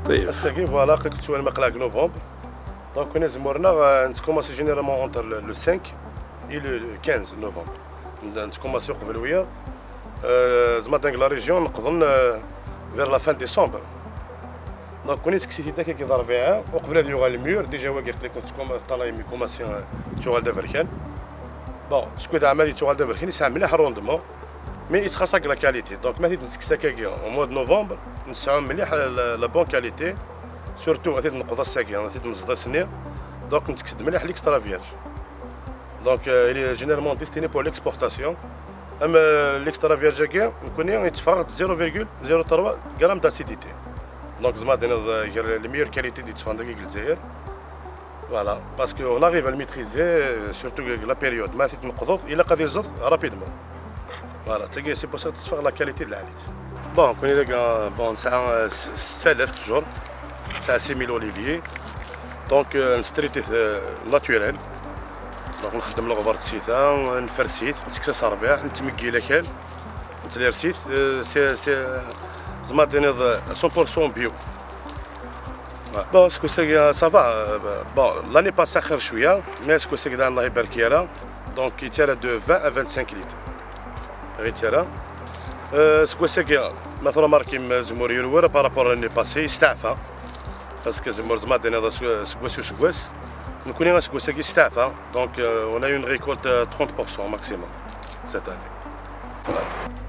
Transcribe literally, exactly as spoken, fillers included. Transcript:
Ass-agi, voilà, aql-ik tettwalem aql-ak novembre. Donc, on est morna, euh, on commence généralement entre le, le cinq et le quinze novembre. On commence au Qbel wiyaḍ. Euh, زعما dans la région, نقضن, euh, vers la fin décembre. Donc, on est كسيتي داك كي ضربيها، وقبل هذا يوغا الميور، déjà واقع قلت لكم تكون طالع مي كوماسيون تشوغل دافركان. Bon, شكون ذا عمال يتشوغل دافركان، يسعى مليح الروندمون. Mais يتخاصك la qualité. Donc, ما تيد نسكسا كاكي au mois de novembre، نسعى مليح la, la bonne qualité. Surtout، تيد نقض الساكي، تيد نزض سني. Donc، نتكسد مليح l'extra vierge. Donc, euh, il est généralement destiné pour l'exportation. أما l'extra vierge كي نكون يتفرغ zéro virgule zéro trois grammes d'acidité. Donc, زعما دينا les meilleures qualités دي تفهم داك الجزائر. Voilà, parce qu'on arrive à le maîtriser, euh, surtout la période. ما تيت نقضض، إلا قد يزض rapidement. Voilà, c'est pour ça que tu fais la qualité de la lutte. Bon, on est bon, ça, euh, c'est l'œuf toujours. C'est un sémil olivier. Donc, euh, un street, euh, naturel. Donc, نخدم الغبر تسيتا، نفرسيت، نسكسس ربيع، نتمكي لكال، نتليرسيت، euh, c'est, c'est, زعما ديني cent pour cent bio. Bon, ce que c'est, ça va. Euh, bon, l'année passée, خير شوية، mais ce que c'est, الله يبارك يا راه. Donc, il tire de vingt à vingt-cinq litres. غير ترى. Euh, ce que c'est, ما تروماركي زمور يروي par rapport à l'année passée، يستعفى. Parce que زمور زعما دينا سكواس وسكواس. نكوني سكواس كي يستعفى. Donc, euh, on a eu une récolte, euh, trente pour cent maximum cette année. Voilà.